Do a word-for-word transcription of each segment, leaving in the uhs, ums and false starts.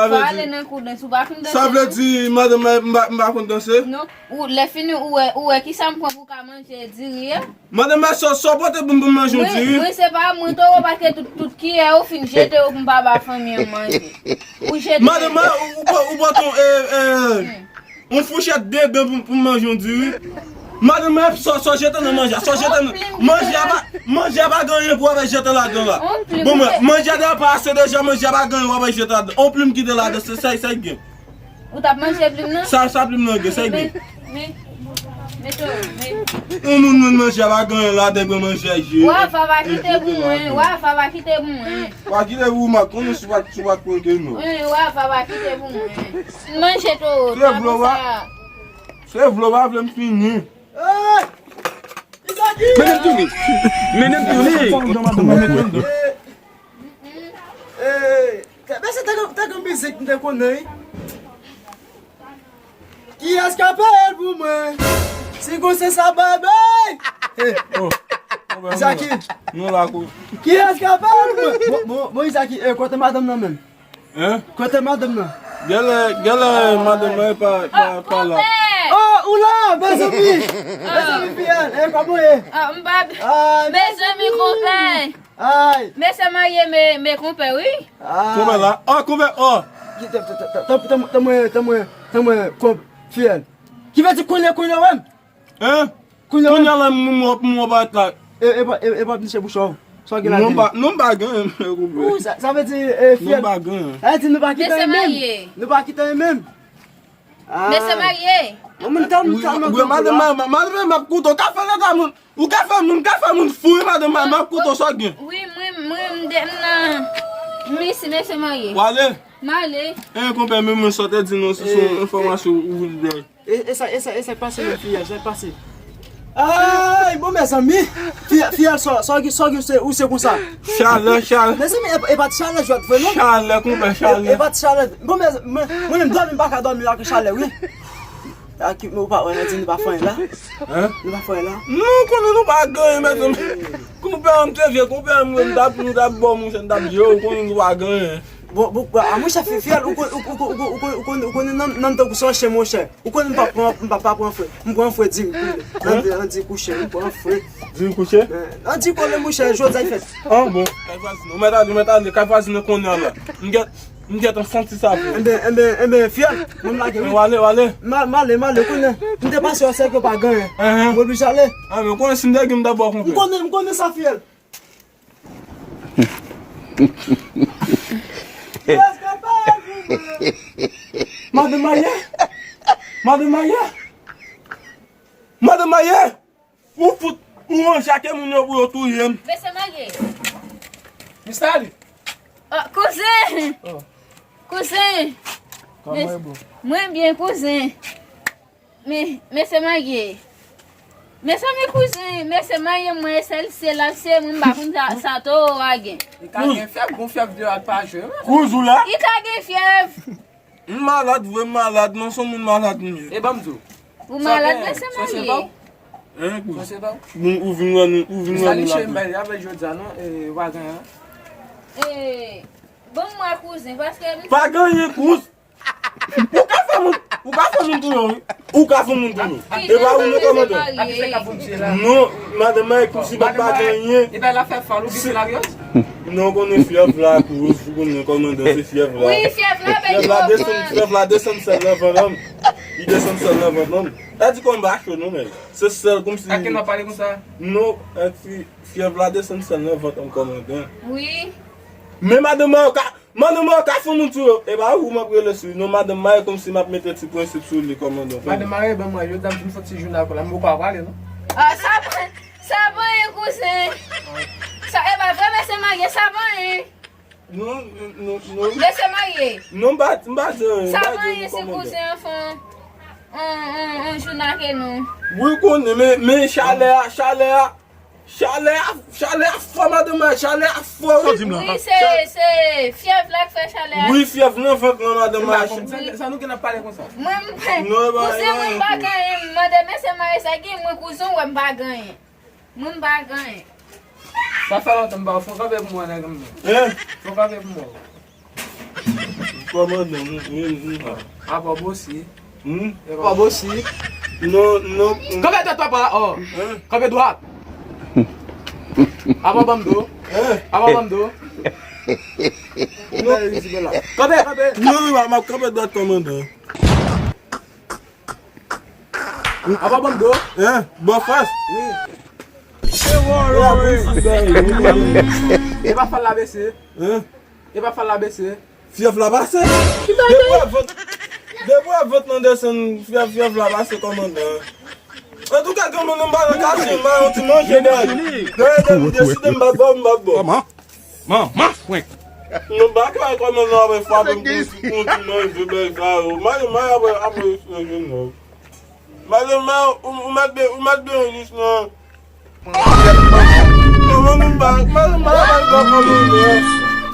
Sa vle di, nan kou dans, ou pa konn danse. Sa vle di, madanm, m pa, m pa konn danse? Non, ou, lè fini, ou wè, ou wè ki sa m pran pou ka manje diri a? Madanm, sa, sa w pote pou m, pou m manje yon diri? Mwen, se pa mwen, toro, paske tout, tout kiyè ou fin jete yo pou m pa ba fanmi an manje. Ou jete. Madanm, ou, ou, ou pote yon, e, e, yon fouchèt dedan pou, pou m manje yon diri. Madanm, sa, sa w jete nan manje a, sa w jete nan manje a pa, manje a pa gen anyen pou w ap jete ladan la. Bon, mwen, manje a deja pa ase deja, manje a pa gen anyen w ap jete ladan. On plim kite ladan, se sa, sa gen. Ou t ap manje plim nan? Sa, sa plim nan gen, sa gen. Men, men, men to, men. Yon moun, moun manje a pa gen anyen ladan, manje a je. Wa, fa pa kite pou mwen, wa, fa pa kite pou mwen. Pa kite pou mwen, konnen si w pa, si w pa kwè ke non. Wi, wa, fa pa kite pou mwen. Manje to, se vle w pa, se vle w pa vle m fini. Mennen m tounen. Mennen m tounen. Mesye, te gen mizik m te konnen, wi. Kiyès k ap peye l pou mwen? Si gon se sa, babay! Izaki. Nou la kou. Kiyès k ap peye l pou mwen? Bon, bon, bon, Izaki, e, kote madanm nan menm? Hein? Kote madanm nan? Genlè, genlè madanm nan pa, pa, pa la. Oh, ou la, mezanmi! Mezanmi, fiyèl, e, kòman w ye? Ah, m pa, mezanmi, konpè. Ay. Mesye marye, men, men konpè, wi. Ay. Konpè la. Oh, konpè, oh. Tanpri, tanpri, tanpri, tanpri, konpè, fiyèl. Ki vle di kounye, kounye, wè m? Hein? Kounye a la, m, m, m, m, m, la. E, e, pa, e, e pa niche bouch ou. Sa w gen la di? Non, m pa, non, m pa gen, konpè. Ou, sa, sa vle di, e, fiyèl. Non, m pa gen. Sa vle di nou pa kite menm. Nou pa kite menm. Ah. Mesye marye. Mwen, m tèlman, m tèlman kontan la. Madanm, madanm, madanm, m ap koute w. Ou ka fè leta moun. Ou ka fè moun, ka fè moun fou, wi, madanm, m ap koute w, sa w gen. Wi, mwen, mwen, m de, m nan. M isi, mesye marye. W ale? M ale. E, konpè, men mwen sa w te di nou, se, se yon enfòmasyon ou vin bay. E, e sa, e sa, e sa k pase menm, fiyèl, sa k pase? Ay, bon, mezanmi, fiyèl, fiyèl, sa, sa w gen, sa w gen, se, ou se konsa. Chalè, chalè. Mezanmi, e, e pa t chalè jwèt vre, non. Chalè, konpè, chalè. E, e pa t chalè. Bon, mezanmi, mwen, mwen menm dòmi, m pa ka dòmi ak chalè, wi. Ak, ou pa wè, Nadine, nou pa fè anyen la? Hein? Nou pa fè anyen la? Non, konnen nou pa gen anyen, mezanmi. Konpè, m te vye, konpè, m, m t ap, m t ap bò, monchè, m t ap je, ou konnen nou pa gen anyen. Bon, bon, a, monchè, fiyèl, ou konn, ou konn, ou konn, ou konn, ou konn, ou konn, nan, nan tankou se yon chen, monchè. Ou konn m pa pran, m pa, pa pran fre. M pran fre diri kole. Nan, nan diri kouche, m pran fre. Diri kouche? Eh, nan diri kole, monchè, jodi a fèt. Ah, bon. Kay vwazin, ou mèt ale, ou mèt ale, kay vwazin nan konnen an la. M gen, m gentan santi sa vre. Enben, enben, enben, fiyèl, mwen m lage, wi. W ale, w ale. M a, m ale, m ale, konnen. M te pase yon sèk yo pa gen anyen. M oblije ale. Ah, men konnen si m te gen m dabò konpè. M konnen, m konnen sa, fiyèl. Madanm marye! Madanm marye! Madanm marye! Ou fout, ou ranje ake moun yo pou yo touye m. Mesye marye. Mistali. Oh, kouzen! Oh. Kouzen! Kòman e, bro? Mwen byen, kouzen. Men, mesye marye. Mezanmi, kouzen, mesye marye mwen, sèl se l ap sere mwen, m pa konn sa, sa towo a gen. Li ka gen fyèv, gon fyèv deyò a pa jwe, wi. Kouz ou la? Li ka gen fyèv. M malad vre, m malad, non, se yon moun malad m ye. E ban m di w. Ou malad, mesye marye. Hein, kouz? Bon, ou vin wè nou, ou vin wè nou la. Li cheri m bay li avèk jodi a, non, e, ou pa gen anyen. E, ban m wè kouzen, paske m Pa gen anyen, kouz. Ou ka fè moun, ou ka fè moun touye w, wi. Ou ka fè moun touye w. E pa ou nou kòmandan. Non, madanm Mike, kousi bat pa gen anyen. Epa l ap fè fòl, ou gen laryòz? Non, ou konnen fyèv la, kouz, ou konnen kòmandan, se fyèv la. Wi, fyèv la, fyèv la desann, fyèv la desann sèl nan vant an. Li desann sèl nan vant an. Sa di kòm ba cho, non, men. Se sèl kòmsi. Ak ki nan pale konsa? Non, ak fi, fyèv la desann sèl nan vant an, kòmandan. Wi. Men madanm Mike, Madanm Maya ka fè moun tou yo. E pa ou m ap rele sou li non, madanm Maya, kòmsi m ap mete ti prensip sou li, kòmandan. Madanm Maya, ban mwen, jodi a m fin soti jounen ak ou la, m poko ap prale non. Ah, sa pa, sa pa anyen, kouzen. Sa, e pa vre, mesye marye, sa pa anyen. Non, non, non, non. Mesye marye. Non, m pa, m pa di anyen, m pa di anyen, kòmandan. Sa pa anyen si kouzen an fè yon, yon, yon, yon jounen ak nou. Wi, konnen, men, men chalè a, chalè a. Chalè a, chalè a fò, madanm Maya, chalè a fò, wi. Wi, se, se fyèv la k fè chalè a. Wi, fyèv nan vant lan, madanm Maya. Sa nou gen ap pale konsa? Mwen, m, kouzen mwen pa gen anyen, m mande mesye marye sa gen, mwen kouzen w wè m pa gen anyen. Mwen m pa gen anyen. Sa fè lontan m pa wè w, fò w kanpe pou mwen, nèg m. Hein? Fò w kanpe pou mwen. Kòmandan, m, m, m. Apa w bosi? Hmm? Apa w bosi? Non, non. Kanpe dwat, papa, oh. Hein? Kanpe dwat. Apa w banm do? Hein? Apa w banm do? Non. Kanpe, kanpe. Non, non, m ap kanpe dwat, kòmandan. Apa w banm do? Hein? Bò fas? Wi. E pa fal la bese. Hein? E pa fal la bese. Fyèv la pase. Depi w ap vant, depi w ap vant nan desann, fyèv, fyèv la pase, kòmandan. Antouka, granmoun, m pa nan katye, m pa yon ti manje, bòy. Dèyè de m deside m pa ba w, m pa ba w. Manman, manman, frenk. Nou pa ka kòmandan apre frape m pou yon ti manje, bèl sa yo. Madanm Maya apre, apre, non. Madanm Maya, ou, ou mèt be, ou mèt be jis nan. Kòmandan, madanm Maya bay bò kòmandan.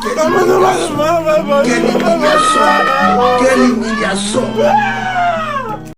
Kòmandan, madanm Maya bay bò. Quelle humiliation! Quelle humiliation!